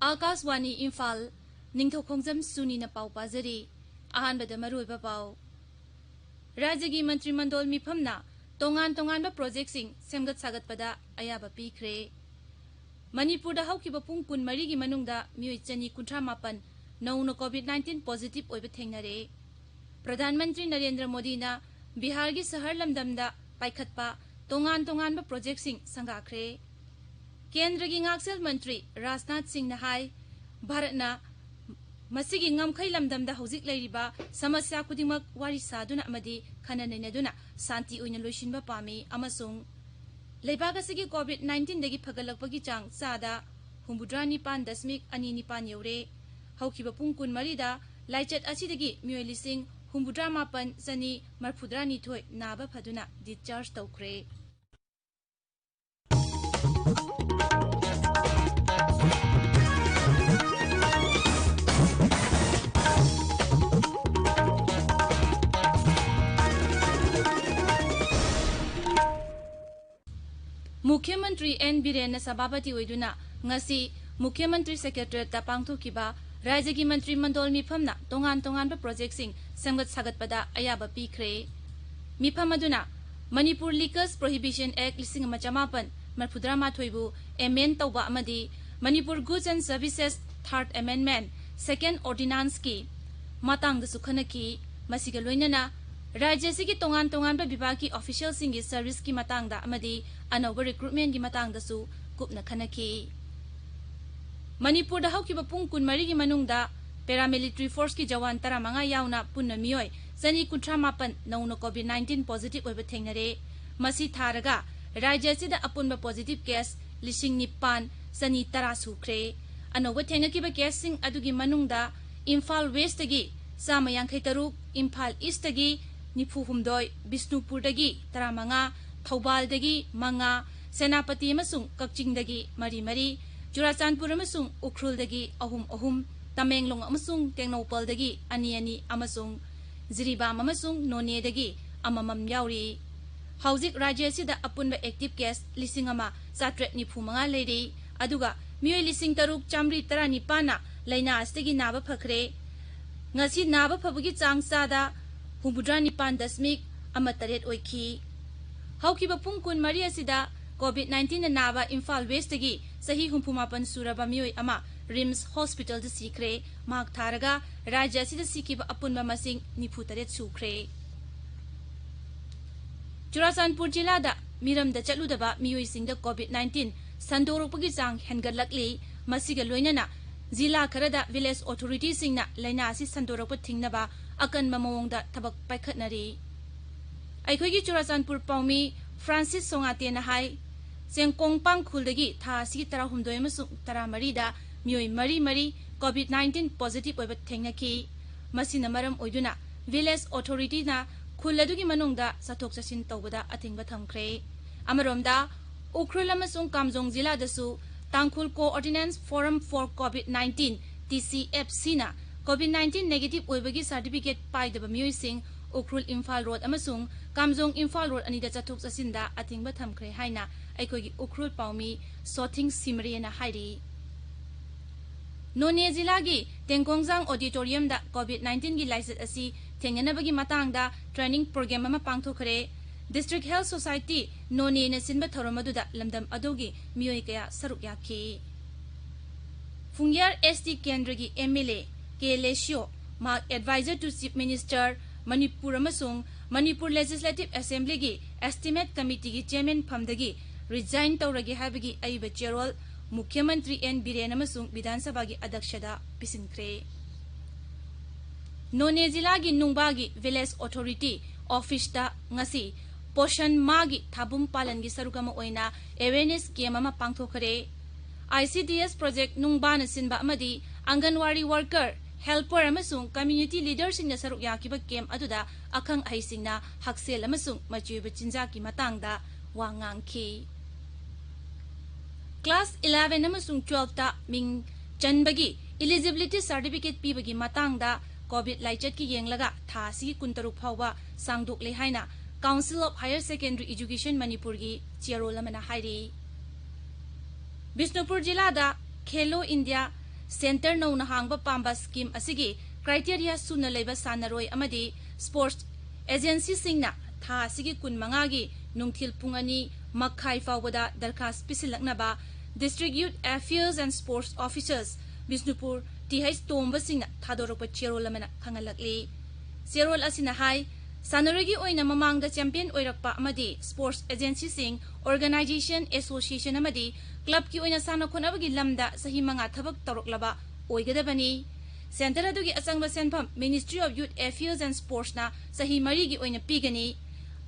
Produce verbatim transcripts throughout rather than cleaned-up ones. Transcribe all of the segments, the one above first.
ꯑꯥꯀꯥꯁꯋꯥꯅꯤ ꯏꯝꯐꯥꯜ, ꯅꯤꯡꯊꯧꯈꯣꯡꯖꯝ ꯁꯨꯅꯤꯅ ꯄꯥꯎ ꯄꯥꯖꯔꯤ꯫ ꯑꯍꯥꯟꯕꯗ ꯃꯔꯨꯑꯣꯏꯕ ꯄꯥꯎ꯫ ꯔꯥꯖ꯭ꯌꯒꯤ ꯃꯟꯇ꯭ꯔꯤ ꯃꯟꯗꯣꯜ ꯃꯤꯐꯝꯅ ꯇꯣꯉꯥꯟ ꯇꯣꯉꯥꯟꯕ ꯄ꯭ꯔꯣꯖꯦꯛꯁꯤꯡ ꯁꯦꯝꯒꯠ ꯁꯥꯒꯠꯄꯗ ꯑꯌꯥꯕ ꯄꯤꯈ꯭ꯔꯦ꯫ ꯃꯅꯤꯄꯨꯔꯗ ꯍꯧꯈꯤꯕ ꯄꯨꯡ ꯀꯨꯟꯃꯔꯤꯒꯤ ꯃꯅꯨꯡꯗ ꯃꯤꯑꯣꯏ ꯆꯅꯤ ꯀꯨꯟꯊ꯭ꯔꯥ ꯃꯥꯄꯟ ꯅꯧꯅ COVID nineteen positive ꯑꯣꯏꯕ ꯊꯦꯡꯅꯔꯦ꯫ ꯄ꯭ꯔꯙꯥꯟ ꯃꯟꯇ꯭ꯔꯤ ꯅꯔꯦꯟꯗ꯭ꯔ ꯃꯣꯗꯤꯅ ꯕꯤꯍꯥꯔꯒꯤ ꯁꯍꯔ ꯂꯝꯗꯝꯗ ꯄꯥꯏꯈꯠꯄ ꯇꯣꯉꯥꯟ ꯇꯣꯉꯥꯟꯕ ꯄ꯭ꯔꯣꯖꯦꯛꯁꯤꯡ ꯁꯪꯒꯥꯈ꯭ꯔꯦ꯫ ꯀꯦꯟꯗ꯭ꯔꯒꯤ ꯉꯥꯛꯁꯦꯜ ꯃꯟꯇ꯭ꯔꯤ ꯔꯥꯖꯅꯥꯊ ꯁꯤꯡꯅ ꯍꯥꯏ, ꯚꯥꯔꯠꯅ ꯃꯁꯤꯒꯤ ꯉꯝꯈꯩ ꯂꯝꯗꯝꯗ ꯍꯧꯖꯤꯛ ꯂꯩꯔꯤꯕ ꯁꯃꯁ꯭ꯌꯥ ꯈꯨꯗꯤꯡꯃꯛ ꯋꯥꯔꯤ ꯁꯥꯗꯨꯅ ꯑꯃꯗꯤ ꯈꯟꯅ ꯅꯩꯅꯗꯨꯅ ꯁꯥꯟꯇꯤ ꯑꯣꯏꯅ ꯂꯣꯏꯁꯤꯟꯕ ꯄꯥꯝꯃꯤ ꯑꯃꯁꯨꯡ ꯂꯩꯕꯥꯛ ꯑꯁꯤꯒꯤ COVID nineteen ꯗꯒꯤ ꯐꯒꯠꯂꯛꯄꯒꯤ ꯆꯥꯡ ꯆꯥꯗ ꯍꯨꯝꯐꯨꯇꯔꯥ ꯅꯤꯄꯥꯟ ꯗꯁꯃꯤꯛ ꯑꯅꯤ ꯅꯤꯄꯥꯟ ꯌꯧꯔꯦ꯫ ꯍꯧꯈꯤꯕ ꯄꯨꯡ ꯀꯨꯟꯃꯔꯤꯗ ꯂꯥꯏꯆꯠ ꯑꯁꯤꯗꯒꯤ ꯃꯤꯑꯣꯏ ꯂꯤꯁꯤꯡ ꯍꯨꯝꯐꯨꯇꯔꯥ ꯃꯥꯄꯟ ꯆꯅꯤ ꯃꯔꯤꯐꯨꯇꯔꯥ ꯅꯤꯊꯣꯏ ꯅꯥꯕ ꯐꯗꯨꯅ discharge ꯇꯧꯈ꯭ꯔꯦ꯫ ꯃꯨꯈ꯭ꯌ ꯃꯟꯇ꯭ꯔꯤ ꯑꯦꯟ ꯕꯤꯔꯦꯟꯅ ꯁꯚꯥꯄꯇꯤ ꯑꯣꯏꯗꯨꯅ ꯉꯁꯤ ꯃꯨꯈ꯭ꯌ ꯃꯟꯇ꯭ꯔꯤ ꯁꯦꯀ꯭ꯔꯦꯇꯔꯤꯌꯦꯠꯇ ꯄꯥꯡꯊꯣꯛꯈꯤꯕ ꯔꯥꯖ꯭ꯌꯒꯤ ꯃꯟꯇ꯭ꯔꯤ ꯃꯟꯗꯣꯜ ꯃꯤꯐꯝꯅ ꯇꯣꯉꯥꯟ ꯇꯣꯉꯥꯟꯕ ꯄ꯭ꯔꯣꯖꯦꯛꯁꯤꯡ ꯁꯦꯝꯒꯠ ꯁꯥꯒꯠꯄꯗ ꯑꯌꯥꯕ ꯄꯤꯈ꯭ꯔꯦ꯫ ꯃꯤꯐꯝ ꯑꯗꯨꯅ ꯃꯅꯤꯄꯨꯔ Liquors Prohibition Act ꯂꯤꯁꯤꯡ ꯑꯃ ꯆꯃꯥꯄꯟ ꯃꯔꯤꯐꯨꯇꯔꯥ ꯃꯥꯊꯣꯏꯕꯨ amend ꯇꯧꯕ ꯑꯃꯗꯤ Manipur Goods and Services Third Amendment Second Ordinanceꯀꯤ ꯃꯇꯥꯡꯗꯁꯨ ꯈꯟꯅꯈꯤ꯫ ꯃꯁꯤꯒ ꯂꯣꯏꯅꯅ ꯔꯥꯖ꯭ꯌ ꯑꯁꯤꯒꯤ ꯇꯣꯉꯥꯟ ꯇꯣꯉꯥꯟꯕ ꯕꯤꯚꯥꯒꯀꯤ officialꯁꯤꯡꯒꯤ serviceꯀꯤ ꯃꯇꯥꯡꯗ ꯑꯃꯗꯤ ꯑꯅꯧꯕ recruitmentꯀꯤ ꯃꯇꯥꯡꯗꯁꯨ ꯀꯨꯞꯅ ꯈꯟꯅꯈꯤ꯫ ꯃꯅꯤꯄꯨꯔꯗ ꯍꯧꯈꯤꯕ ꯄꯨꯡ ꯀꯨꯟꯃꯔꯤꯒꯤ ꯃꯅꯨꯡꯗ paramilitary forceꯀꯤ ꯖꯋꯥꯟ ꯇꯔꯥꯃꯉꯥ ꯌꯥꯎꯅ ꯄꯨꯟꯅ ꯃꯤꯑꯣꯏ ꯆꯅꯤ ꯀꯨꯟꯊ꯭ꯔꯥ ꯃꯥꯄꯟ ꯅꯧꯅ COVID nineteen positive ꯑꯣꯏꯕ ꯊꯦꯡꯅꯔꯦ꯫ ꯃꯁꯤ ꯊꯥꯔꯒ ꯔꯥꯖ꯭ꯌ ꯑꯁꯤꯗ ꯑꯄꯨꯟꯕ positive case ꯂꯤꯁꯤꯡ ꯅꯤꯄꯥꯟ ꯆꯅꯤ ꯇꯔꯥ ꯁꯨꯈ꯭ꯔꯦ꯫ ꯑꯅꯧꯕ ꯊꯦꯡꯅꯈꯤꯕ caseꯁꯤꯡ ꯑꯗꯨꯒꯤ ꯃꯅꯨꯡꯗ ꯏꯝꯐꯥꯜ Westꯇꯒꯤ ꯆꯥꯝꯃ ꯌꯥꯡꯈꯩ ꯇꯔꯨꯛ, ꯏꯝꯐꯥꯜ Eastꯇꯒꯤ ꯅꯤꯐꯨ ꯍꯨꯝꯗꯣꯏ, ꯕꯤꯁꯅꯨꯄꯨꯔꯗꯒꯤ ꯇꯔꯥꯃꯉꯥ, ꯊꯧꯕꯥꯜꯗꯒꯤ ꯃꯉꯥ, ꯁꯦꯅꯥꯄꯇꯤ ꯑꯃꯁꯨꯡ ꯀꯛꯆꯤꯡꯗꯒꯤ ꯃꯔꯤ ꯃꯔꯤ, ꯆꯨꯔꯥꯆꯥꯟꯄꯨꯔ ꯑꯃꯁꯨꯡ ꯎꯈ꯭ꯔꯨꯜꯗꯒꯤ ꯑꯍꯨꯝ ꯑꯍꯨꯝ, ꯇꯃꯦꯡꯂꯣꯡ ꯑꯃꯁꯨꯡ ꯇꯦꯡꯅꯧꯄꯜꯗꯒꯤ ꯑꯅꯤ ꯑꯅꯤ ꯑꯃꯁꯨꯡ ꯖꯤꯔꯤꯕꯥꯝ ꯑꯃꯁꯨꯡ ꯅꯣꯅꯦꯗꯒꯤ ꯑꯃꯃꯝ ꯌꯥꯎꯔꯤ꯫ ꯍꯧꯖꯤꯛ ꯔꯥꯖ꯭ꯌ ꯑꯁꯤꯗ ꯑꯄꯨꯟꯕ active case ꯂꯤꯁꯤꯡ ꯑꯃ ꯆꯥꯇ꯭ꯔꯦꯠ ꯅꯤꯐꯨ ꯃꯉꯥ ꯂꯩꯔꯤ, ꯑꯗꯨꯒ ꯃꯤꯑꯣꯏ ꯂꯤꯁꯤꯡ ꯇꯔꯨꯛ ꯆꯥꯃꯔꯤ ꯇꯔꯥꯅꯤꯄꯥꯟꯅ ꯂꯥꯏꯅꯥ ꯑꯁꯤꯗꯒꯤ ꯅꯥꯕ ꯐꯈ꯭ꯔꯦ꯫ ꯉꯁꯤ ꯅꯥꯕ ꯐꯕꯒꯤ ꯆꯥꯡ ꯆꯥꯗ ꯍꯨꯝꯐꯨꯇꯔꯥ ꯅꯤꯄꯥꯟ ꯗꯁꯃꯤꯛ ꯑꯃ ꯇꯔꯦꯠ ꯑꯣꯏꯈꯤ꯫ ꯍꯧꯈꯤꯕ ꯄꯨꯡ ꯀꯨꯟꯃꯔꯤ ꯑꯁꯤꯗ COVID nineteenꯅ ꯅꯥꯕ ꯏꯝꯐꯥꯜ ꯋꯦꯁꯇꯒꯤ ꯆꯍꯤ ꯍꯨꯝꯐꯨ ꯃꯥꯄꯟ ꯁꯨꯔꯕ ꯃꯤꯑꯣꯏ ꯑꯃ ꯔꯤꯝꯁ ꯍꯣꯁꯄꯤꯇꯥꯜꯗ ꯁꯤꯈ꯭ꯔꯦ꯫ ꯃꯍꯥꯛ ꯊꯥꯔꯒ ꯔꯥꯖ꯭ꯌ ꯑꯁꯤꯗ ꯁꯤꯈꯤꯕ ꯑꯄꯨꯟꯕ ꯃꯁꯤꯡ ꯅꯤꯐꯨ ꯇꯔꯦꯠ ꯁꯨꯈ꯭ꯔꯦ꯫ ꯆꯨꯔꯥꯆꯥꯟꯄꯨꯔ ꯖꯤꯂꯥꯗ ꯃꯤꯔꯝꯗ ꯆꯠꯂꯨꯗꯕ ꯃꯤꯑꯣꯏꯁꯤꯡꯗ COVID nineteen ꯁꯟꯗꯣꯔꯛꯄꯒꯤ ꯆꯥꯡ ꯍꯦꯟꯒꯠꯂꯛꯂꯤ꯫ ꯃꯁꯤꯒ ꯂꯣꯏꯅꯅ ꯖꯤꯂꯥ ꯈꯔꯗ ꯚꯤꯂꯦꯖ ꯑꯣꯊꯣꯔꯤꯇꯤꯁꯤꯡꯅ ꯂꯥꯏꯅꯥ ꯑꯁꯤ ꯁꯟꯗꯣꯔꯛꯄ ꯊꯤꯡꯅꯕ ꯑꯀꯟꯕ ꯃꯑꯣꯡꯗ ꯊꯕꯛ ꯄꯥꯏꯈꯠꯅꯔꯤ꯫ ꯑꯩꯈꯣꯏꯒꯤ ꯆꯨꯔꯥꯆꯥꯟꯄꯨꯔ ꯄꯥꯎꯃꯤ ꯐ꯭ꯔꯥꯟꯁꯤꯁ ꯁꯣꯉꯥꯇꯦꯅ ꯍꯥꯏ, ꯆꯦꯡꯀꯣꯡꯄꯥꯡ ꯈꯨꯜꯗꯒꯤ ꯊꯥ ꯑꯁꯤꯒꯤ ꯇꯔꯥꯍꯨꯝꯗꯣꯏ ꯑꯃꯁꯨꯡ ꯇꯔꯥꯃꯔꯤꯗ ꯃꯤꯑꯣꯏ ꯃꯔꯤ ꯃꯔꯤ COVID nineteen positive ꯑꯣꯏꯕ ꯊꯦꯡꯅꯈꯤ꯫ ꯃꯁꯤꯅ ꯃꯔꯝ ꯑꯣꯏꯗꯨꯅ ꯚꯤꯂꯦꯖ ꯑꯣꯊꯣꯔꯤꯇꯤꯅ ꯈꯨꯜ ꯑꯗꯨꯒꯤ ꯃꯅꯨꯡꯗ ꯆꯠꯊꯣꯛ ꯆꯠꯁꯤꯟ ꯇꯧꯕꯗ ꯑꯊꯤꯡꯕ ꯊꯝꯈ꯭ꯔꯦ꯫ ꯑꯃꯔꯣꯝꯗ, ꯎꯈ꯭ꯔꯨꯜ ꯑꯃꯁꯨꯡ ꯀꯥꯝꯖꯣꯡ ꯖꯤꯂꯥꯗꯁꯨ ꯇꯥꯡꯈꯨꯜ Coordination Forum for COVID nineteen, TCFCꯅ COVID nineteen negative ꯑꯣꯏꯕꯒꯤ ꯁꯥꯔꯇꯤꯐꯤꯀꯦꯠ ꯄꯥꯏꯗꯕ ꯃꯤꯑꯣꯏꯁꯤꯡ ꯎꯈ꯭ꯔꯨꯜ ꯏꯝꯐꯥꯜ ꯔꯣꯗ ꯑꯃꯁꯨꯡ ꯀꯥꯝꯖꯣꯡ ꯏꯝꯐꯥꯜ ꯔꯣꯗ ꯑꯅꯤꯗ ꯆꯠꯊꯣꯛ ꯆꯠꯁꯤꯟꯗ ꯑꯊꯤꯡꯕ ꯊꯝꯈ꯭ꯔꯦ ꯍꯥꯏꯅ ꯑꯩꯈꯣꯏꯒꯤ ꯎꯈ꯭ꯔꯨꯜ ꯄꯥꯎꯃꯤ ꯁꯣꯊꯤꯡ ꯁꯤꯃꯔꯦꯅ ꯍꯥꯏꯔꯤ꯫ ꯅꯣꯅꯦ ꯖꯤꯂꯥꯒꯤ ꯇꯦꯡꯀꯣꯡꯖꯥꯡ ꯑꯣꯗꯤꯇꯣꯔꯤꯌꯝꯗ COVID nineteenꯒꯤ ꯂꯥꯏꯆꯠ ꯑꯁꯤ ꯊꯦꯡꯅꯅꯕꯒꯤ ꯃꯇꯥꯡꯗ ꯇ꯭ꯔꯦꯅꯤꯡ ꯄ꯭ꯔꯣꯒ꯭ꯔꯥꯝ ꯑꯃ ꯄꯥꯡꯊꯣꯛꯈ꯭ꯔꯦ꯫ District Health Society ꯅꯣꯅꯦꯅ ꯁꯤꯟꯕ ꯊꯧꯔꯝ ꯑꯗꯨꯗ ꯂꯝꯗꯝ ꯑꯗꯨꯒꯤ ꯃꯤꯑꯣꯏ ꯀꯌꯥ ꯁꯔꯨꯛ ꯌꯥꯈꯤ꯫ ꯐꯨꯡꯌꯥꯔ ST ꯀꯦꯟꯗ꯭ꯔꯒꯤ MLA ꯀꯦ ꯂꯦꯁꯤꯑꯣ, ꯃꯍꯥꯛ Advisor to Chief Minister, Manipur ꯑꯃꯁꯨꯡ Manipur Legislative Assemblyꯒꯤ Estimate Committeeꯒꯤ Chairman ꯐꯝꯗꯒꯤ resign ꯇꯧꯔꯒꯦ ꯍꯥꯏꯕꯒꯤ ꯑꯏꯕ ꯆꯦꯔꯣꯜ ꯃꯨꯈ꯭ꯌ ꯃꯟꯇ꯭ꯔꯤ ꯑꯦꯟ ꯕꯤꯔꯦꯟ ꯑꯃꯁꯨꯡ ꯕꯤꯙꯥꯟ ꯁꯚꯥꯒꯤ ꯑꯗ꯭ꯌꯛꯁꯗ ꯄꯤꯁꯤꯟꯈ꯭ꯔꯦ꯫ ꯅꯣꯅꯦ ꯖꯤꯂꯥꯒꯤ ꯅꯨꯡꯕꯥꯒꯤ Village Authority Officeꯇ ꯉꯁꯤ ꯄꯣꯁꯟ ꯃꯥꯒꯤ ꯊꯥꯕꯨꯝ ꯄꯥꯂꯟꯒꯤ ꯁꯔꯨꯛ ꯑꯃ ꯑꯣꯏꯅ awareness camp ꯑꯃ ꯄꯥꯡꯊꯣꯛꯈ꯭ꯔꯦ꯫ ICDS project ꯅꯨꯡꯕꯥꯅ ꯁꯤꯟꯕ ꯑꯃꯗꯤ ꯑꯪꯒꯟꯋꯥꯔꯤ worker, helper ꯑꯃꯁꯨꯡ community leaderꯁꯤꯡꯅ ꯁꯔꯨꯛ ꯌꯥꯈꯤꯕ camp ꯑꯗꯨꯗ ꯑꯈꯪ ꯑꯍꯩꯁꯤꯡꯅ ꯍꯛꯁꯦꯜ ꯑꯃꯁꯨꯡ ꯃꯆꯤ ꯑꯣꯏꯕ ꯆꯤꯟꯖꯥꯛꯀꯤ ꯃꯇꯥꯡꯗ ꯋꯥ ꯉꯥꯡꯈꯤ꯫ Class eleven ꯑꯃꯁꯨꯡ twelveꯇ ꯃꯤꯡ ꯆꯟꯕꯒꯤ eligibility certificate ꯄꯤꯕꯒꯤ ꯃꯇꯥꯡꯗ COVID ꯂꯥꯏꯆꯠꯀꯤ ꯌꯦꯡꯂꯒ ꯊꯥ ꯑꯁꯤꯒꯤ ꯀꯨꯟꯇꯔꯨꯛ ꯐꯥꯎꯕ ꯁꯥꯡꯗꯣꯛꯂꯦ ꯍꯥꯏꯅ Council of Higher Secondary Education ꯃꯅꯤꯄꯨꯔꯒꯤ ꯆꯦꯔꯣꯜ ꯑꯃꯅ ꯍꯥꯏꯔꯤ꯫ ꯕꯤꯁꯅꯨꯄꯨꯔ ꯖꯤꯂꯥꯗ ꯈꯦꯂꯣ ꯏꯟꯗꯤꯌꯥ ꯁꯦꯟꯇꯔ ꯅꯧꯅ ꯍꯥꯡꯕ ꯄꯥꯝꯕ ꯁ꯭ꯀꯤꯝ ꯑꯁꯤꯒꯤ ꯀ꯭ꯔꯥꯏꯇꯦꯔꯤꯌꯥ ꯁꯨꯅ ꯂꯩꯕ ꯁꯥꯟꯅꯔꯣꯏ ꯑꯃꯗꯤ ꯁ꯭ꯄꯣꯔꯠꯁ ꯑꯦꯖꯦꯟꯁꯤꯁꯤꯡꯅ ꯊꯥ ꯑꯁꯤꯒꯤ ꯀꯨꯟꯃꯉꯥꯒꯤ ꯅꯨꯡꯊꯤꯜ ꯄꯨꯡ ꯑꯅꯤ ꯃꯈꯥꯏ ꯐꯥꯎꯕꯗ ꯗꯔꯈꯥꯁ ꯄꯤꯁꯤꯜꯂꯛꯅꯕ District Youth Affairs and Sports Officers, Bishnupur, T H ꯇꯣꯝꯕꯁꯤꯡꯅ ꯊꯥꯗꯣꯔꯛꯄ ꯆꯦꯔꯣꯜ ꯑꯃꯅ ꯈꯪꯍꯜꯂꯛꯂꯤ꯫ ꯆꯦꯔꯣꯜ ꯑꯁꯤꯅ ꯍꯥꯏ, ꯁꯥꯟꯅꯔꯣꯏꯒꯤ ꯑꯣꯏꯅ ꯃꯃꯥꯡꯗ ꯆꯦꯝꯄꯤꯌꯟ ꯑꯣꯏꯔꯛꯄ ꯑꯃꯗꯤ ꯁ꯭ꯄꯣꯔꯠꯁ ꯑꯦꯖꯦꯟꯁꯤꯁꯤꯡ, ꯑꯣꯔꯒꯅꯥꯏꯖꯦꯁꯟ, ꯑꯦꯁꯣꯁꯤꯌꯦꯁꯟ ꯑꯃꯗꯤ ꯀ꯭ꯂꯕꯀꯤ ꯑꯣꯏꯅ ꯁꯥꯟꯅ ꯈꯣꯠꯅꯕꯒꯤ ꯂꯝꯗ ꯆꯍꯤ ꯃꯉꯥ ꯊꯕꯛ ꯇꯧꯔꯛꯂꯕ ꯑꯣꯏꯒꯗꯕꯅꯤ꯫ ꯁꯦꯟꯇꯔ ꯑꯗꯨꯒꯤ ꯑꯆꯪꯕ ꯁꯦꯟꯐꯝ Ministry of Youth Affairs and Sportsꯅ ꯆꯍꯤ ꯃꯔꯤꯒꯤ ꯑꯣꯏꯅ ꯄꯤꯒꯅꯤ꯫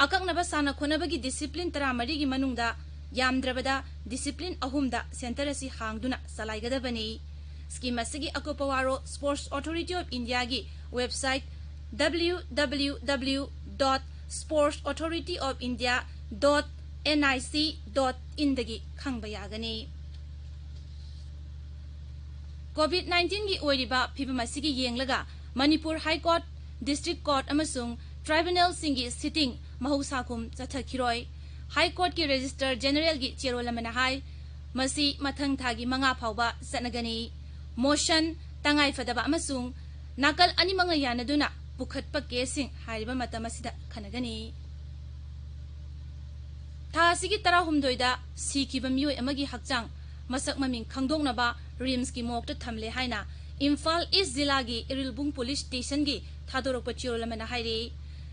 ꯑꯀꯛꯅꯕ ꯁꯥꯟꯅ ꯈꯣꯠꯅꯕꯒꯤ ꯗꯤꯁꯤꯄ꯭ꯂꯤꯟ ꯇꯔꯥꯃꯔꯤꯒꯤ ꯃꯅꯨꯡꯗ ꯌꯥꯝꯗ꯭ꯔꯕꯗ ꯗꯤꯁꯤꯄ꯭ꯂꯤꯟ ꯑꯍꯨꯝꯗ ꯁꯦꯟꯇꯔ ꯑꯁꯤ ꯍꯥꯡꯗꯨꯅ ꯆꯂꯥꯏꯒꯗꯕꯅꯤ꯫ ꯁ꯭ꯀꯤꯝ ꯑꯁꯤꯒꯤ ꯑꯀꯨꯞꯄ ꯋꯥꯔꯣꯜ Sports Authority of Indiaꯒꯤ website W W W dot sports authority of India dot N I C dot inꯗꯒꯤ ꯈꯪꯕ ꯌꯥꯒꯅꯤ꯫ COVID nineteenꯒꯤ ꯑꯣꯏꯔꯤꯕ ꯐꯤꯕꯝ ꯑꯁꯤꯒꯤ ꯌꯦꯡꯂꯒ Manipur high court, district court ꯑꯃꯁꯨꯡ ꯇ꯭ꯔꯥꯏꯕꯨꯅꯦꯜꯁꯤꯡꯒꯤ ꯁꯤꯇꯤꯡ ꯃꯍꯧꯁꯥꯒꯨꯝ ꯆꯠꯊꯈꯤꯔꯣꯏ꯫ ꯍꯥꯏ ꯀꯣꯔꯠꯀꯤ ꯔꯦꯖꯤꯁꯇ꯭ꯔꯥꯔ ꯖꯦꯅꯔꯦꯜꯒꯤ ꯆꯦꯔꯣꯜ ꯑꯃꯅ ꯍꯥꯏ, ꯃꯁꯤ ꯃꯊꯪ ꯊꯥꯒꯤ ꯃꯉꯥ ꯐꯥꯎꯕ ꯆꯠꯅꯒꯅꯤ꯫ ꯃꯣꯁꯟ, ꯇꯉꯥꯏꯐꯗꯕ ꯑꯃꯁꯨꯡ ꯅꯥꯀꯜ ꯑꯅꯤꯃꯛꯅ ꯌꯥꯅꯗꯨꯅ ꯄꯨꯈꯠꯄ ꯀꯦꯁꯁꯤꯡ ꯍꯥꯏꯔꯤꯕ ꯃꯇꯝ ꯑꯁꯤꯗ ꯈꯟꯅꯒꯅꯤ꯫ ꯊꯥ ꯑꯁꯤꯒꯤ ꯇꯔꯥꯍꯨꯝꯗꯣꯏꯗ ꯁꯤꯈꯤꯕ ꯃꯤꯑꯣꯏ ꯑꯃꯒꯤ ꯍꯛꯆꯥꯡ ꯃꯁꯛ ꯃꯃꯤꯡ ꯈꯪꯗꯣꯛꯅꯕ ꯔꯤꯝꯁꯀꯤ ꯃꯣꯔꯒꯇ ꯊꯝꯂꯦ ꯍꯥꯏꯅ ꯏꯝꯐꯥꯜ ꯏꯁ ꯖꯤꯂꯥꯒꯤ ꯏꯔꯤꯜꯕꯨꯡ ꯄꯨꯂꯤꯁ ꯁ꯭ꯇꯦꯁꯟꯒꯤ ꯊꯥꯗꯣꯔꯛꯄ ꯆꯦꯔꯣꯜ ꯑꯃꯅ ꯍꯥꯏꯔꯤ꯫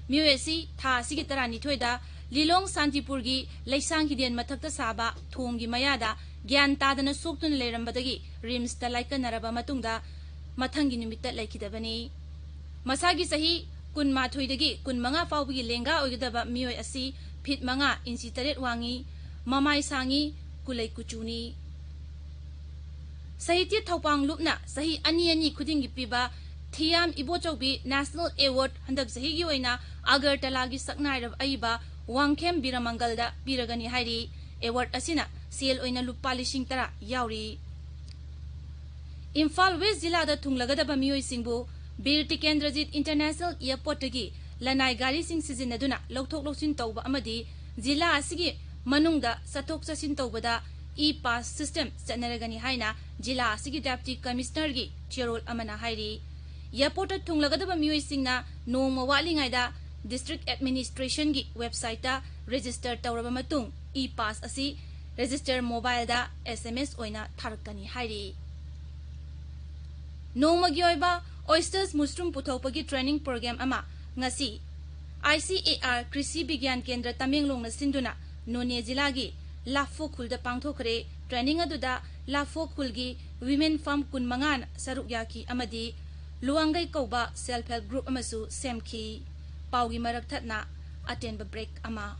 ꯃꯤꯑꯣꯏ ꯑꯁꯤ ꯊꯥ ꯑꯁꯤꯒꯤ ꯇꯔꯥꯅꯤꯊꯣꯏꯗ ꯂꯤꯂꯣꯡ ꯁꯥꯟꯇꯤꯄꯨꯔꯒꯤ ꯂꯩꯁꯥꯡ ꯍꯤꯗꯦꯟ ꯃꯊꯛꯇ ꯁꯥꯕ ꯊꯣꯡꯒꯤ ꯃꯌꯥꯗ ꯒ꯭ꯌꯥꯟ ꯇꯥꯗꯅ ꯁꯣꯛꯇꯨꯅ ꯂꯩꯔꯝꯕꯗꯒꯤ ꯔꯤꯝꯁꯇ ꯂꯥꯏꯀꯠꯅꯔꯕ ꯃꯇꯨꯡꯗ ꯃꯊꯪꯒꯤ ꯅꯨꯃꯤꯠꯇ ꯂꯩꯈꯤꯗꯕꯅꯤ꯫ ꯃꯁꯥꯒꯤ ꯆꯍꯤ ꯀꯨꯟꯃꯥꯊꯣꯏꯗꯒꯤ ꯀꯨꯟꯃꯉꯥ ꯐꯥꯎꯕꯒꯤ ꯂꯦꯡꯒꯥ ꯑꯣꯏꯒꯗꯕ ꯃꯤꯑꯣꯏ ꯑꯁꯤ ꯐꯤꯠ ꯃꯉꯥ ꯏꯟꯆꯤ ꯇꯔꯦꯠ ꯋꯥꯡꯏ, ꯃꯃꯥꯏ ꯁꯥꯡꯏ, ꯀꯨꯂꯩ ꯀꯨꯆꯨꯅꯤ꯫ ꯁꯥꯍꯤꯇ꯭ꯌ ꯊꯧꯄꯥꯡ ꯂꯨꯞꯅ ꯆꯍꯤ ꯑꯅꯤ ꯑꯅꯤ ꯈꯨꯗꯤꯡꯒꯤ ꯄꯤꯕ ꯊꯤꯌꯥꯝ ꯏꯕꯣꯆꯧꯕꯤ ꯅꯦꯁꯅꯦꯜ ꯑꯦꯋꯥꯔꯗ ꯍꯟꯗꯛ ꯆꯍꯤꯒꯤ ꯑꯣꯏꯅ ꯑꯒꯔꯇꯂꯥꯒꯤ ꯁꯛꯅꯥꯏꯔꯕ ꯑꯏꯕ ꯋꯥꯡꯈꯦꯝ ꯕꯤꯔꯃꯪꯒꯜꯗ ꯄꯤꯔꯒꯅꯤ ꯍꯥꯏꯔꯤ꯫ ꯑꯦꯋꯥꯔꯗ ꯑꯁꯤꯅ ꯁꯦꯜ ꯑꯣꯏꯅ ꯂꯨꯄꯥ ꯂꯤꯁꯤꯡ ꯇꯔꯥ ꯌꯥꯎꯔꯤ꯫ ꯏꯝꯐꯥꯜ ꯋꯦꯁ ꯖꯤꯂꯥꯗ ꯊꯨꯡꯂꯒꯗꯕ ꯃꯤꯑꯣꯏꯁꯤꯡꯕꯨ ꯕꯤꯔ ꯇꯤꯀꯦꯟꯗ꯭ꯔꯖꯤꯠ ꯏꯟꯇꯔꯅꯦꯁꯅꯦꯜ ꯑꯦꯌꯔꯄꯣꯔꯠꯇꯒꯤ ꯂꯅꯥꯏ ꯒꯥꯔꯤꯁꯤꯡ ꯁꯤꯖꯤꯟꯅꯗꯨꯅ ꯂꯧꯊꯣꯛ ꯂꯧꯁꯤꯟ ꯇꯧꯕ ꯑꯃꯗꯤ ꯖꯤꯂꯥ ꯑꯁꯤꯒꯤ ꯃꯅꯨꯡꯗ ꯆꯠꯊꯣꯛ ꯆꯠꯁꯤꯟ ꯇꯧꯕꯗ E-pass system ꯆꯠꯅꯔꯒꯅꯤ ꯍꯥꯏꯅ ꯖꯤꯂꯥ ꯑꯁꯤꯒꯤ Deputy Commissionerꯒꯤ ꯆꯦꯔꯣꯜ ꯑꯃꯅ ꯍꯥꯏꯔꯤ꯫ Airportꯇ ꯊꯨꯡꯂꯒꯗꯕ ꯃꯤꯑꯣꯏꯁꯤꯡꯅ ꯅꯣꯡꯃ ꯋꯥꯠꯂꯤꯉꯩꯗ District Administrationꯒꯤ websiteꯇ register ꯇꯧꯔꯕ ꯃꯇꯨꯡ E-pass ꯑꯁꯤ register mobileꯗ S M S ꯑꯣꯏꯅ ꯊꯥꯔꯛꯀꯅꯤ ꯍꯥꯏꯔꯤ꯫ ꯅꯣꯡꯃꯒꯤ ꯑꯣꯏꯕ oysters mushroom ꯄꯨꯊꯣꯛꯄꯒꯤ training program ꯑꯃ ꯉꯁꯤ I C A R ꯀ꯭ꯔꯤꯁꯤ ꯕꯤꯒ꯭ꯌꯥꯟ ꯀꯦꯟꯗ꯭ꯔ ꯇꯃꯦꯡꯂꯣꯡꯅ ꯁꯤꯟꯗꯨꯅ ꯅꯣꯅꯦ ꯖꯤꯂꯥꯒꯤ ꯂꯥꯐꯣ ꯈꯨꯜꯗ ꯄꯥꯡꯊꯣꯛꯈ꯭ꯔꯦ꯫ Training ꯑꯗꯨꯗ ꯂꯥꯐꯣ ꯈꯨꯜꯒꯤ women farm ꯀꯨꯟꯃꯉꯥꯅ ꯁꯔꯨꯛ ꯌꯥꯈꯤ ꯑꯃꯗꯤ ꯂꯨꯋꯥꯡꯒꯩ ꯀꯧꯕ self help group ꯑꯃꯁꯨ ꯁꯦꯝꯈꯤ꯫ ꯄꯥꯎꯒꯤ ꯃꯔꯛ ꯊꯠꯅ ꯑꯇꯦꯟꯕ break ꯑꯃ꯫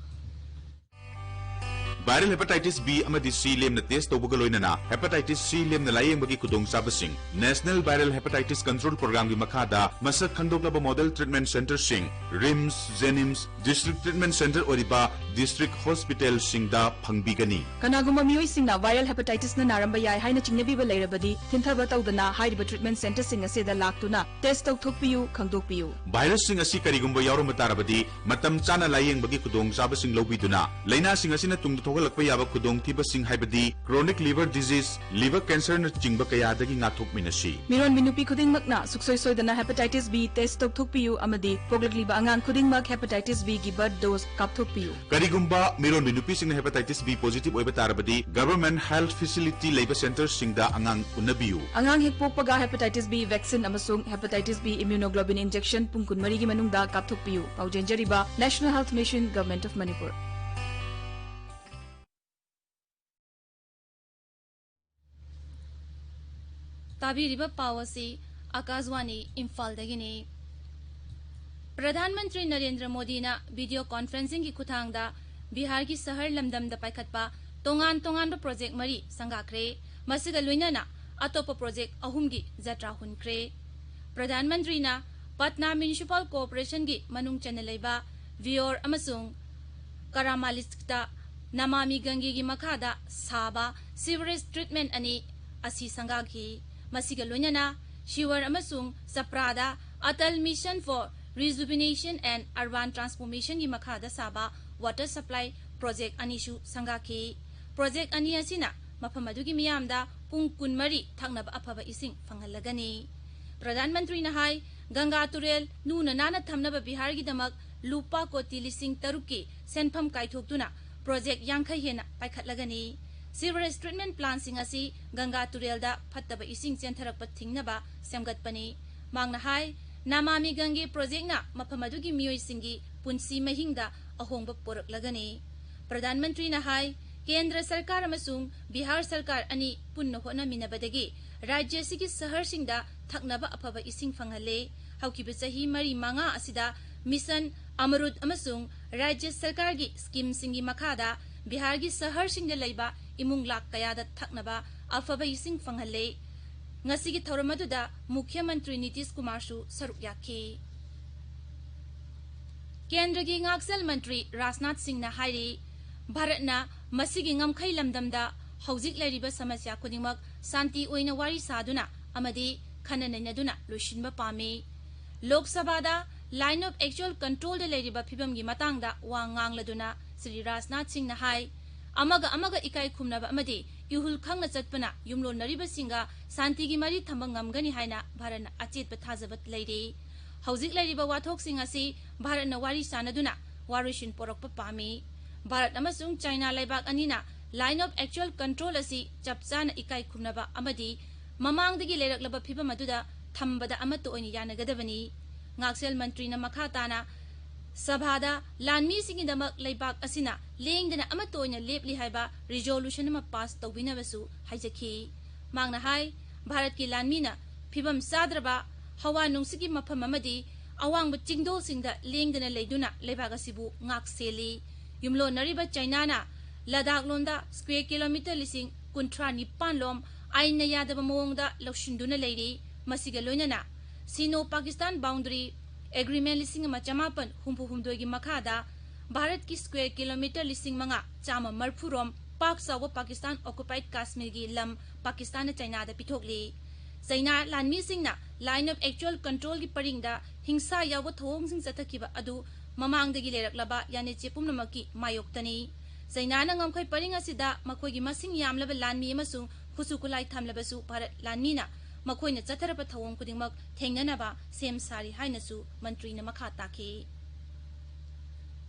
Viral hepatitis B ꯑꯃꯗꯤ C ꯂꯦꯝꯅ test ꯇꯧꯕꯒ ꯂꯣꯏꯅꯅ hepatitis C ꯂꯦꯝꯅ ꯂꯥꯌꯦꯡꯕꯒꯤ ꯈꯨꯗꯣꯡꯆꯥꯕꯁꯤꯡ꯫ National Viral Hepatitis Control Programꯒꯤ ꯃꯈꯥꯗ ꯃꯁꯛ ꯈꯪꯗꯣꯛꯂꯕ model treatment centreꯁꯤꯡ, RIMS, JNIMS, district treatment centre ꯑꯣꯏꯔꯤꯕ district hospitalꯁꯤꯡꯗ ꯐꯪꯕꯤꯒꯅꯤ꯫ ꯀꯅꯥꯒꯨꯝꯕ ꯃꯤꯑꯣꯏꯁꯤꯡꯅ viral hepatitisꯅ ꯅꯥꯔꯝꯕ ꯌꯥꯏ ꯍꯥꯏꯅ ꯆꯤꯡꯅꯕꯤꯕ ꯂꯩꯔꯕꯗꯤ, ꯊꯤꯟꯊꯕ ꯇꯧꯗꯅ ꯍꯥꯏꯔꯤꯕ treatment centreꯁꯤꯡ ꯑꯁꯤꯗ ꯂꯥꯛꯇꯨꯅ test ꯇꯧꯊꯣꯛꯄꯤꯌꯨ, ꯈꯪꯗꯣꯛꯄꯤꯌꯨ꯫ Virusꯁꯤꯡ ꯑꯁꯤ ꯀꯔꯤꯒꯨꯝꯕ ꯌꯥꯎꯔꯝꯕ ꯇꯥꯔꯕꯗꯤ, ꯃꯇꯝ ꯆꯥꯅ ꯂꯥꯌꯦꯡꯕꯒꯤ ꯈꯨꯗꯣꯡꯆꯥꯕꯁꯤꯡ ꯂꯧꯕꯤꯗꯨꯅ, ꯂꯥꯏꯅꯥꯁꯤꯡ ꯑꯁꯤꯅ ꯇꯨꯡꯗ ꯊꯣꯛꯍꯜꯂꯛꯄ ꯌꯥꯕ ꯈꯨꯗꯣꯡꯊꯤꯕꯁꯤꯡ, ꯍꯥꯏꯕꯗꯤ chronic liver disease, liver cancerꯅꯆꯤꯡꯕ ꯀꯌꯥꯗꯒꯤ ꯉꯥꯛꯊꯣꯛꯃꯤꯟꯅꯁꯤ꯫ ꯃꯤꯔꯣꯟꯕꯤ ꯅꯨꯄꯤ ꯈꯨꯗꯤꯡꯃꯛꯅ ꯁꯨꯛꯁꯣꯏ ꯁꯣꯏꯗꯅ hepatitis B test ꯇꯧꯊꯣꯛꯄꯤꯌꯨ ꯑꯃꯗꯤ ꯄꯣꯛꯂꯛꯂꯤꯕ ꯑꯉꯥꯡ ꯈꯨꯗꯤꯡꯃꯛ hepatitis Bꯒꯤ birth dose ꯀꯥꯞꯊꯣꯛꯄꯤꯌꯨ꯫ ꯀꯔꯤꯒꯨꯝꯕ ꯃꯤꯔꯣꯟꯕꯤ ꯅꯨꯄꯤꯁꯤꯡꯅ hepatitis B positive ꯑꯣꯏꯕ ꯇꯥꯔꯕꯗꯤ, government health facility ꯂꯩꯕ centreꯁꯤꯡꯗ ꯑꯉꯥꯡ ꯎꯅꯕꯤꯌꯨ꯫ ꯑꯉꯥꯡ ꯍꯦꯛ ꯄꯣꯛꯄꯒ hepatitis B vaccine ꯑꯃꯁꯨꯡ hepatitis B immunoglobulin injection ꯄꯨꯡ ꯀꯨꯟꯃꯔꯤꯒꯤ ꯃꯅꯨꯡꯗ ꯀꯥꯞꯊꯣꯛꯄꯤꯌꯨ꯫ ꯄꯥꯎꯖꯦꯟꯖꯔꯤꯕ National Health Mission, Government of Manipur꯫ ꯇꯥꯕꯤꯔꯤꯕ ꯄꯥꯎ ꯑꯁꯤ ꯑꯀꯥꯁꯕꯥꯅꯤ ꯏꯝꯐꯥꯜꯗꯒꯤꯅꯤ꯫ ꯄ꯭ꯔꯙꯥꯟ ꯃꯟꯇ꯭ꯔꯤ ꯅꯔꯦꯟꯗ꯭ꯔ ꯃꯣꯗꯤꯅ video conferencingꯒꯤ ꯈꯨꯠꯊꯥꯡꯗ ꯕꯤꯍꯥꯔꯒꯤ ꯁꯍꯔ ꯂꯝꯗꯝꯗ ꯄꯥꯏꯈꯠꯄ ꯇꯣꯉꯥꯟ ꯇꯣꯉꯥꯟꯕ project ꯃꯔꯤ ꯁꯪꯒꯥꯈ꯭ꯔꯦ꯫ ꯃꯁꯤꯒ ꯂꯣꯏꯅꯅ ꯑꯇꯣꯞꯄ project ꯑꯍꯨꯝꯒꯤ ꯖꯇ꯭ꯔꯥ ꯍꯨꯟꯈ꯭ꯔꯦ꯫ ꯄ꯭ꯔꯙꯥꯟ ꯃꯟꯇ꯭ꯔꯤꯅ ꯄꯠꯅꯥ Municipal Corporationꯒꯤ ꯃꯅꯨꯡ ꯆꯟꯅ ꯂꯩꯕ ꯚꯤꯌꯣꯔ ꯑꯃꯁꯨꯡ ꯀꯔꯥꯃꯥꯂꯤꯁꯇ ꯅꯃꯥꯃꯤ ꯒꯪꯒꯦꯒꯤ ꯃꯈꯥꯗ ꯁꯥꯕ sewerage treatment ꯑꯅꯤ ꯑꯁꯤ ꯁꯪꯒꯥꯈꯤ꯫ ꯃꯁꯤꯒ ꯂꯣꯏꯅꯅ ꯁꯤꯋꯔ ꯑꯃꯁꯨꯡ ꯆꯄ꯭ꯔꯥꯗ Atal Mission for Rejuvenation and Urban Transformationꯒꯤ ꯃꯈꯥꯗ ꯁꯥꯕ water supply project ꯑꯅꯤꯁꯨ ꯁꯪꯒꯥꯈꯤ꯫ ꯄ꯭ꯔꯣꯖꯦꯛ ꯑꯅꯤ ꯑꯁꯤꯅ ꯃꯐꯝ ꯑꯗꯨꯒꯤ ꯃꯤꯌꯥꯝꯗ ꯄꯨꯡ ꯀꯨꯟꯃꯔꯤ ꯊꯛꯅꯕ ꯑꯐꯕ ꯏꯁꯤꯡ ꯐꯪꯍꯜꯂꯒꯅꯤ꯫ ꯄ꯭ꯔꯙꯥꯟ ꯃꯟꯇ꯭ꯔꯤꯅ ꯍꯥꯏ, ꯒꯪꯒꯥ ꯇꯨꯔꯦꯜ ꯂꯨꯅ ꯅꯥꯟꯅ ꯊꯝꯅꯕ ꯕꯤꯍꯥꯔꯒꯤꯗꯃꯛ ꯂꯨꯄꯥ ꯀꯣꯇꯤ ꯂꯤꯁꯤꯡ ꯇꯔꯨꯛꯀꯤ ꯁꯦꯟꯐꯝ ꯀꯥꯏꯊꯣꯛꯇꯨꯅ ꯄ꯭ꯔꯣꯖꯦꯛ ꯌꯥꯡꯈꯩ ꯍꯦꯟꯅ ꯄꯥꯏꯈꯠꯂꯒꯅꯤ꯫ Sewerage treatment plantꯁꯤꯡ ꯑꯁꯤ ꯒꯪꯒꯥ ꯇꯨꯔꯦꯜꯗ ꯐꯠꯇꯕ ꯏꯁꯤꯡ ꯆꯦꯟꯊꯔꯛꯄ ꯊꯤꯡꯅꯕ ꯁꯦꯝꯒꯠꯄꯅꯤ꯫ ꯃꯍꯥꯛꯅ ꯍꯥꯏ, ꯅꯃꯥꯃꯤ ꯒꯪꯒꯦ ꯄ꯭ꯔꯣꯖꯦꯛꯅ ꯃꯐꯝ ꯑꯗꯨꯒꯤ ꯃꯤꯑꯣꯏꯁꯤꯡꯒꯤ ꯄꯨꯟꯁꯤ ꯃꯍꯤꯡꯗ ꯑꯍꯣꯡꯕ ꯄꯨꯔꯛꯂꯒꯅꯤ꯫ ꯄ꯭ꯔꯙꯥꯟ ꯃꯟꯇ꯭ꯔꯤꯅ ꯍꯥꯏ, ꯀꯦꯟꯗ꯭ꯔ ꯁꯔꯀꯥꯔ ꯑꯃꯁꯨꯡ ꯕꯤꯍꯥꯔ ꯁꯔꯀꯥꯔ ꯑꯅꯤ ꯄꯨꯟꯅ ꯍꯣꯠꯅꯃꯤꯟꯅꯕꯗꯒꯤ ꯔꯥꯖ꯭ꯌ ꯑꯁꯤꯒꯤ ꯁꯍꯔꯁꯤꯡꯗ ꯊꯛꯅꯕ ꯑꯐꯕ ꯏꯁꯤꯡ ꯐꯪꯍꯜꯂꯦ꯫ ꯍꯧꯈꯤꯕ ꯆꯍꯤ ꯃꯔꯤ ꯃꯉꯥ ꯑꯁꯤꯗ ꯃꯤꯁꯟ ꯑꯃꯔꯨꯠ ꯑꯃꯁꯨꯡ ꯔꯥꯖ꯭ꯌ ꯁꯔꯀꯥꯔꯒꯤ ꯁ꯭ꯀꯤꯝꯁꯤꯡꯒꯤ ꯃꯈꯥꯗ ꯕꯤꯍꯥꯔꯒꯤ ꯁꯍꯔꯁꯤꯡꯗ ꯂꯩꯕ ꯏꯃꯨꯡ ꯂꯥꯈ ꯀꯌꯥꯗ ꯊꯛꯅꯕ ꯑꯐꯕ ꯏꯁꯤꯡ ꯐꯪꯍꯜꯂꯦ꯫ ꯉꯁꯤꯒꯤ ꯊꯧꯔꯝ ꯑꯗꯨꯗ ꯃꯨꯈ꯭ꯌ ꯃꯟꯇ꯭ꯔꯤ ꯅꯤꯇꯤꯁ ꯀꯨꯃꯥꯔꯁꯨ ꯁꯔꯨꯛ ꯌꯥꯈꯤ꯫ ꯀꯦꯟꯗ꯭ꯔꯒꯤ ꯉꯥꯛꯁꯦꯜ ꯃꯟꯇ꯭ꯔꯤ ꯔꯥꯖꯅꯥꯊ ꯁꯤꯡꯅ ꯍꯥꯏꯔꯤ, ꯚꯥꯔꯠꯅ ꯃꯁꯤꯒꯤ ꯉꯝꯈꯩ ꯂꯝꯗꯝꯗ ꯍꯧꯖꯤꯛ ꯂꯩꯔꯤꯕ ꯁꯃꯁ꯭ꯌꯥ ꯈꯨꯗꯤꯡꯃꯛ ꯁꯥꯟꯇꯤ ꯑꯣꯏꯅ ꯋꯥꯔꯤ ꯁꯥꯗꯨꯅ ꯑꯃꯗꯤ ꯈꯟꯅ ꯅꯩꯅꯗꯨꯅ ꯂꯣꯏꯁꯤꯟꯕ ꯄꯥꯝꯃꯤ꯫ ꯂꯣꯛ ꯁꯚꯥꯗ Line of Actual Controlꯗ ꯂꯩꯔꯤꯕ ꯐꯤꯕꯝꯒꯤ ꯃꯇꯥꯡꯗ ꯋꯥ ꯉꯥꯡꯂꯗꯨꯅ ꯁ꯭ꯔꯤ ꯔꯥꯖꯅꯥꯊ ꯁꯤꯡꯅ ꯍꯥꯏ, ꯑꯃꯒ ꯑꯃꯒ ꯏꯀꯥꯏ ꯈꯨꯝꯅꯕ ꯑꯃꯗꯤ ꯏꯍꯨꯜ ꯈꯪꯅ ꯆꯠꯄꯅ ꯌꯨꯝꯂꯣꯟꯅꯔꯤꯕꯁꯤꯡꯒ ꯁꯥꯟꯇꯤꯒꯤ ꯃꯔꯤ ꯊꯝꯕ ꯉꯝꯒꯅꯤ ꯍꯥꯏꯅ ꯚꯥꯔꯠꯅ ꯑꯆꯦꯠꯄ ꯊꯥꯖꯕ ꯂꯩꯔꯤ꯫ ꯍꯧꯖꯤꯛ ꯂꯩꯔꯤꯕ ꯋꯥꯊꯣꯛꯁꯤꯡ ꯑꯁꯤ ꯚꯥꯔꯠꯅ ꯋꯥꯔꯤ ꯁꯥꯅꯗꯨꯅ ꯋꯥꯔꯣꯏꯁꯤꯟ ꯄꯨꯔꯛꯄ ꯄꯥꯝꯃꯤ꯫ ꯚꯥꯔꯠ ꯑꯃꯁꯨꯡ ꯆꯥꯏꯅꯥ ꯂꯩꯕꯥꯛ ꯑꯅꯤꯅ Line of Actual Control ꯑꯁꯤ ꯆꯞ ꯆꯥꯅ ꯏꯀꯥꯏ ꯈꯨꯝꯅꯕ ꯑꯃꯗꯤ ꯃꯃꯥꯡꯗꯒꯤ ꯂꯩꯔꯛꯂꯕ ꯐꯤꯕꯝ ꯑꯗꯨꯗ ꯊꯝꯕꯗ ꯑꯃꯠꯇ ꯑꯣꯏꯅ ꯌꯥꯅꯒꯗꯕꯅꯤ꯫ ꯉꯥꯛꯁꯦꯜ ꯃꯟꯇ꯭ꯔꯤꯅ ꯃꯈꯥ ꯇꯥꯅ ꯁꯚꯥꯗ ꯂꯥꯟꯃꯤꯁꯤꯡꯒꯤꯗꯃꯛ ꯂꯩꯕꯥꯛ ꯑꯁꯤꯅ ꯂꯦꯡꯗꯅ ꯑꯃꯠꯇ ꯑꯣꯏꯅ ꯂꯦꯞꯂꯤ ꯍꯥꯏꯕ resolution ꯑꯃ pass ꯇꯧꯕꯤꯅꯕꯁꯨ ꯍꯥꯏꯖꯈꯤ꯫ ꯃꯍꯥꯛꯅ ꯍꯥꯏ, ꯚꯥꯔꯠꯀꯤ ꯂꯥꯟꯃꯤꯅ ꯐꯤꯕꯝ ꯆꯥꯗ꯭ꯔꯕ ꯍꯋꯥ ꯅꯨꯡꯁꯤꯠꯀꯤ ꯃꯐꯝ ꯑꯃꯗꯤ ꯑꯋꯥꯡꯕ ꯆꯤꯡꯗꯣꯜꯁꯤꯡꯗ ꯂꯦꯡꯗꯅ ꯂꯩꯗꯨꯅ ꯂꯩꯕꯥꯛ ꯑꯁꯤꯕꯨ ꯉꯥꯛ ꯁꯦꯜꯂꯤ꯫ ꯌꯨꯝꯂꯣꯟꯅꯔꯤꯕ ꯆꯥꯏꯅꯥꯅ ꯂꯗꯥꯈ ꯂꯣꯝꯗ square kilometre ꯂꯤꯁꯤꯡ ꯀꯨꯟꯊ꯭ꯔꯥ ꯅꯤꯄꯥꯟ ꯂꯣꯝ ꯑꯥꯏꯟꯅ ꯌꯥꯗꯕ ꯃꯑꯣꯡꯗ ꯂꯧꯁꯤꯟꯗꯨꯅ ꯂꯩꯔꯤ꯫ ꯃꯁꯤꯒ ꯂꯣꯏꯅꯅ Sino Pakistan Boundary Agreement ꯂꯤꯁꯤꯡ ꯑꯃ ꯆꯃꯥꯄꯟ ꯍꯨꯝꯐꯨ ꯍꯨꯝꯗꯣꯏꯒꯤ ꯃꯈꯥꯗ ꯚꯥꯔꯠꯀꯤ square kilometre ꯂꯤꯁꯤꯡ ꯃꯉꯥ ꯆꯥꯝꯃ ꯃꯔꯤꯐꯨ ꯔꯣꯝ ꯄꯥꯛ ꯆꯥꯎꯕ Pakistan occupied ꯀꯥꯁꯃꯤꯔꯒꯤ ꯂꯝ ꯄꯥꯀꯤꯁꯇꯥꯟꯅ ꯆꯥꯏꯅꯥꯗ ꯄꯤꯊꯣꯛꯂꯤ꯫ ꯆꯥꯏꯅꯥ ꯂꯥꯟꯃꯤꯁꯤꯡꯅ Line of Actual Controlꯒꯤ ꯄꯔꯤꯡꯗ ꯍꯤꯡꯁꯥ ꯌꯥꯎꯕ ꯊꯧꯑꯣꯡꯁꯤꯡ ꯆꯠꯊꯈꯤꯕ ꯑꯗꯨ ꯃꯃꯥꯡꯗꯒꯤ ꯂꯩꯔꯛꯂꯕ ꯌꯥꯅꯦꯆꯦ ꯄꯨꯝꯅꯃꯛꯀꯤ ꯃꯥꯌꯣꯛꯇꯅꯤ꯫ ꯆꯩꯅꯥꯅ ꯉꯝꯈꯩ ꯄꯔꯤꯡ ꯑꯁꯤꯗ ꯃꯈꯣꯏꯒꯤ ꯃꯁꯤꯡ ꯌꯥꯝꯂꯕ ꯂꯥꯟꯃꯤ ꯑꯃꯁꯨꯡ ꯈꯨꯠꯁꯨ ꯈꯨꯠꯂꯥꯏ ꯊꯝꯂꯕꯁꯨ ꯚꯥꯔꯠ ꯂꯥꯟꯃꯤꯅ ꯃꯈꯣꯏꯅ ꯆꯠꯊꯔꯕ ꯊꯧꯑꯣꯡ ꯈꯨꯗꯤꯡꯃꯛ ꯊꯦꯡꯅꯅꯕ ꯁꯦꯝ ꯁꯥꯔꯤ ꯍꯥꯏꯅꯁꯨ ꯃꯟꯇ꯭ꯔꯤꯅ ꯃꯈꯥ ꯇꯥꯈꯤ꯫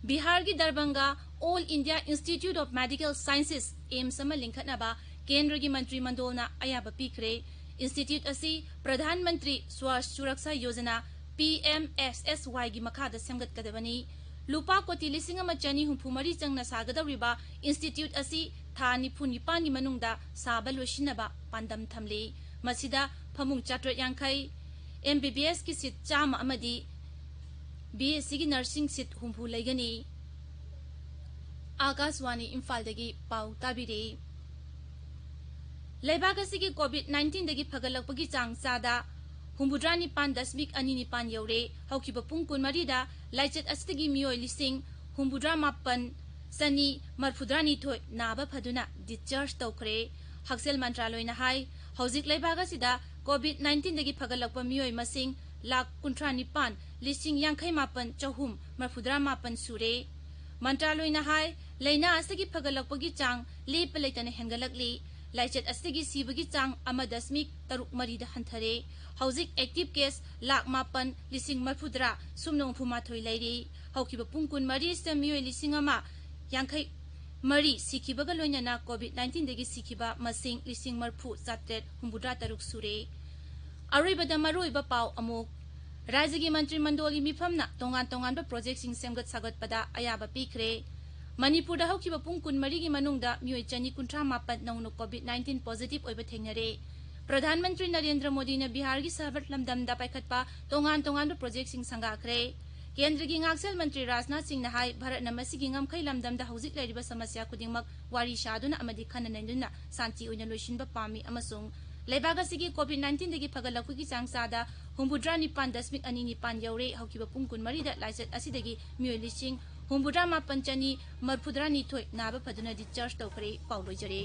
ꯕꯤꯍꯥꯔꯒꯤ ꯗꯔꯕꯪꯒꯥ All India Institute of Medical Sciences, AIIMS, ꯑꯃ ꯂꯤꯡꯈꯠꯅꯕ ꯀꯦꯟꯗ꯭ꯔꯒꯤ ꯃꯟꯇ꯭ꯔꯤ ꯃꯟꯗꯣꯜꯅ ꯑꯌꯥꯕ ꯄꯤꯈ꯭ꯔꯦ꯫ ꯏꯟꯁꯇꯤꯇ꯭ꯌꯨꯠ ꯑꯁꯤ ꯄ꯭ꯔꯙꯥꯟ ꯃꯟꯇ꯭ꯔꯤ ꯁ꯭ꯋꯥꯁ ꯁꯨꯔꯛꯁꯥ ꯌꯣꯖꯅꯥ, ꯄꯤ ꯑꯦꯝ ꯑꯦꯁ ꯑꯦꯁ ꯋꯥꯏꯒꯤ ꯃꯈꯥꯗ ꯁꯦꯝꯒꯠꯀꯗꯕꯅꯤ꯫ ꯂꯨꯄꯥ ꯀꯣꯇꯤ ꯂꯤꯁꯤꯡ ꯑꯃ ꯆꯅꯤ ꯍꯨꯝꯐꯨ ꯃꯔꯤ ꯆꯪꯅ ꯁꯥꯒꯗꯧꯔꯤꯕ ꯏꯟꯁꯇꯤꯇ꯭ꯌꯨꯠ ꯑꯁꯤ ꯊꯥ ꯅꯤꯐꯨ ꯅꯤꯄꯥꯟꯒꯤ ꯃꯅꯨꯡꯗ ꯁꯥꯕ ꯂꯣꯏꯁꯤꯟꯅꯕ ꯄꯥꯟꯗꯝ ꯊꯝꯂꯤ꯫ ꯃꯁꯤꯗ ꯐꯃꯨꯡ ꯆꯥꯇ꯭ꯔꯦꯠ ꯌꯥꯡꯈꯩ, ꯑꯦꯝ ꯕꯤ ꯕꯤ ꯑꯦꯁꯀꯤ ꯁꯤꯠ ꯆꯥꯝꯃ ꯑꯃꯗꯤ ꯕꯤ ꯑꯦꯁ ꯁꯤꯒꯤ ꯅꯔꯁꯤꯡ ꯁꯤꯠ ꯍꯨꯝꯐꯨ ꯂꯩꯒꯅꯤ꯫ ꯑꯥꯀꯥꯁꯋꯥꯅꯤ ꯏꯝꯐꯥꯜꯗꯒꯤ ꯄꯥꯎ ꯇꯥꯕꯤꯔꯤ꯫ ꯂꯩꯕꯥꯛ ꯑꯁꯤꯒꯤ ꯀꯣꯚꯤꯗ ꯅꯥꯏꯟꯇꯤꯟꯗꯒꯤ ꯐꯒꯠꯂꯛꯄꯒꯤ ꯆꯥꯡ ꯆꯥꯗ ꯍꯨꯝꯐꯨꯇꯔꯥ ꯅꯤꯄꯥꯟ ꯗꯁꯃꯤꯛ ꯑꯅꯤ ꯅꯤꯄꯥꯟ ꯌꯧꯔꯦ꯫ ꯍꯧꯈꯤꯕ ꯄꯨꯡ ꯀꯨꯟꯃꯔꯤꯗ ꯂꯥꯏꯆꯠ ꯑꯁꯤꯗꯒꯤ ꯃꯤꯑꯣꯏ ꯂꯤꯁꯤꯡ ꯍꯨꯝꯐꯨꯇꯔꯥ ꯃꯥꯄꯟ ꯆꯅꯤ ꯃꯔꯐꯨꯇꯔꯥ ꯅꯤꯊꯣꯏ ꯅꯥꯕ ꯐꯗꯨꯅ discharge ꯇꯧꯈ꯭ꯔꯦ꯫ ꯍꯛꯁꯦꯜ ꯃꯟꯇ꯭ꯔꯥꯂꯣꯏꯅ ꯍꯥꯏ, ꯍꯧꯖꯤꯛ ꯂꯩꯕꯥꯛ ꯑꯁꯤꯗ ꯀꯣꯚꯤꯗ ꯅꯥꯏꯟꯇꯤꯟꯗꯒꯤ ꯐꯒꯠꯂꯛꯄ ꯃꯤꯑꯣꯏ ꯃꯁꯤꯡ ꯂꯥꯈ ꯀꯨꯟꯊ꯭ꯔꯥ ꯅꯤꯄꯥꯟ ꯂꯤꯁꯤꯡ ꯌꯥꯡꯈꯩ ꯃꯥꯄꯟ ꯆꯍꯨꯝ ꯃꯔꯐꯨꯇꯔꯥ ꯃꯥꯄꯟ ꯁꯨꯔꯦ꯫ ꯃꯟꯇ꯭ꯔꯥꯂꯣꯏꯅ ꯍꯥꯏ, ꯂꯥꯏꯅꯥ ꯑꯁꯤꯒꯤ ꯐꯒꯠꯂꯛꯄꯒꯤ ꯆꯥꯡ ꯂꯦꯞꯄ ꯂꯩꯇꯅ ꯍꯦꯟꯒꯠꯂꯛꯂꯤ꯫ ꯂꯥꯏꯆꯠ ꯑꯁꯤꯗꯒꯤ ꯁꯤꯕꯒꯤ ꯆꯥꯡ ꯑꯃ ꯗꯁꯃꯤꯛ ꯇꯔꯨꯛ ꯃꯔꯤꯗ ꯍꯟꯊꯔꯦ꯫ ꯍꯧꯖꯤꯛ active case ꯂꯥꯈ ꯃꯥꯄꯟ ꯂꯤꯁꯤꯡ ꯃꯔꯐꯨꯇꯔꯥ ꯁꯨꯞꯅ ꯍꯨꯝꯐꯨ ꯃꯥꯊꯣꯏ ꯂꯩꯔꯤ꯫ ꯍꯧꯈꯤꯕ ꯄꯨꯡ ꯀꯨꯟꯃꯔꯤꯁꯤꯗ ꯃꯤꯑꯣꯏ ꯂꯤꯁꯤꯡ ꯑꯃ ꯌꯥꯡꯈꯩ ꯃꯔꯤ ꯁꯤꯈꯤꯕꯒ ꯂꯣꯏꯅꯅ ꯀꯣꯚꯤꯗ ꯅꯥꯏꯟꯇꯤꯟꯗꯒꯤ ꯁꯤꯈꯤꯕ ꯃꯁꯤꯡ ꯂꯤꯁꯤꯡ ꯃꯔꯐꯨ ꯆꯥꯇ꯭ꯔꯦꯠ ꯍꯨꯝꯐꯨꯇꯔꯥ ꯇꯔꯨꯛ ꯁꯨꯔꯦ꯫ ꯑꯔꯣꯏꯕꯗ ꯃꯔꯨꯑꯣꯏꯕ ꯄꯥꯎ ꯑꯃꯨꯛ꯫ ꯔꯥꯖ꯭ꯌꯒꯤ ꯃꯟꯇ꯭ꯔꯤ ꯃꯟꯗꯣꯜꯒꯤ ꯃꯤꯐꯝꯅ ꯇꯣꯉꯥꯟ ꯇꯣꯉꯥꯟꯕ ꯄ꯭ꯔꯣꯖꯦꯛꯁꯤꯡ ꯁꯦꯝꯒꯠ ꯁꯥꯒꯠꯄꯗ ꯑꯌꯥꯕ ꯄꯤꯈ꯭ꯔꯦ꯫ ꯃꯅꯤꯄꯨꯔꯗ ꯍꯧꯈꯤꯕ ꯄꯨꯡ ꯀꯨꯟꯃꯔꯤꯒꯤ ꯃꯅꯨꯡꯗ ꯃꯤꯑꯣꯏ ꯆꯅꯤ ꯀꯨꯟꯊ꯭ꯔꯥ ꯃꯥꯄꯟ ꯅꯧꯅ ꯀꯣꯚꯤꯗ ꯅꯥꯏꯟꯇꯤꯟ ꯄꯣꯖꯤꯇꯤꯚ ꯑꯣꯏꯕ ꯊꯦꯡꯅꯔꯦ꯫ ꯄ꯭ꯔꯙꯥꯟ ꯃꯟꯇ꯭ꯔꯤ ꯅꯔꯦꯟꯗ꯭ꯔ ꯃꯣꯗꯤꯅ ꯕꯤꯍꯥꯔꯒꯤ ꯁꯍꯔ ꯂꯝꯗꯝꯗ ꯄꯥꯏꯈꯠꯄ ꯇꯣꯉꯥꯟ ꯇꯣꯉꯥꯟꯕ ꯄ꯭ꯔꯣꯖꯦꯛꯁꯤꯡ ꯁꯪꯒꯥꯈ꯭ꯔꯦ꯫ ꯀꯦꯟꯗ꯭ꯔꯒꯤ ꯉꯥꯛꯁꯦꯜ ꯃꯟꯇ꯭ꯔꯤ ꯔꯥꯖꯅꯥꯊ ꯁꯤꯡꯅ ꯍꯥꯏ, ꯚꯥꯔꯠꯅ ꯃꯁꯤꯒꯤ ꯉꯝꯈꯩ ꯂꯝꯗꯝꯗ ꯍꯧꯖꯤꯛ ꯂꯩꯔꯤꯕ ꯁꯃꯁ꯭ꯌꯥ ꯈꯨꯗꯤꯡꯃꯛ ꯋꯥꯔꯤ ꯁꯥꯗꯨꯅ ꯑꯃꯗꯤ ꯈꯟꯅ ꯅꯩꯅꯗꯨꯅ ꯁꯥꯟꯇꯤ ꯑꯣꯏꯅ ꯂꯣꯏꯁꯤꯟꯕ ꯄꯥꯝꯃꯤ ꯑꯃꯁꯨꯡ ꯂꯩꯕꯥꯛ ꯑꯁꯤꯒꯤ ꯀꯣꯚꯤꯗ ꯅꯥꯏꯟꯇꯤꯟꯗꯒꯤ ꯐꯒꯠꯂꯛꯄꯒꯤ ꯆꯥꯡ ꯆꯥꯗ ꯍꯨꯝꯐꯨꯇꯔꯥ ꯅꯤꯄꯥꯟ ꯗꯁꯃꯤꯛ ꯑꯅꯤ ꯅꯤꯄꯥꯟ ꯌꯧꯔꯦ꯫ ꯍꯧꯈꯤꯕ ꯄꯨꯡ ꯀꯨꯟꯃꯔꯤꯗ ꯂꯥꯏꯆꯠ ꯑꯁꯤꯗꯒꯤ ꯃꯤꯑꯣꯏ ꯂꯤꯁꯤꯡ ꯍꯨꯝꯐꯨꯇꯔꯥ ꯃꯥꯄꯟ ꯆꯅꯤ ꯃꯔꯐꯨꯇꯔꯥ ꯅꯤꯊꯣꯏ ꯅꯥꯕ ꯐꯗꯨꯅ discharge ꯇꯧꯈ꯭ꯔꯦ꯫ ꯄꯥꯎ ꯂꯣꯏꯖꯔꯦ꯫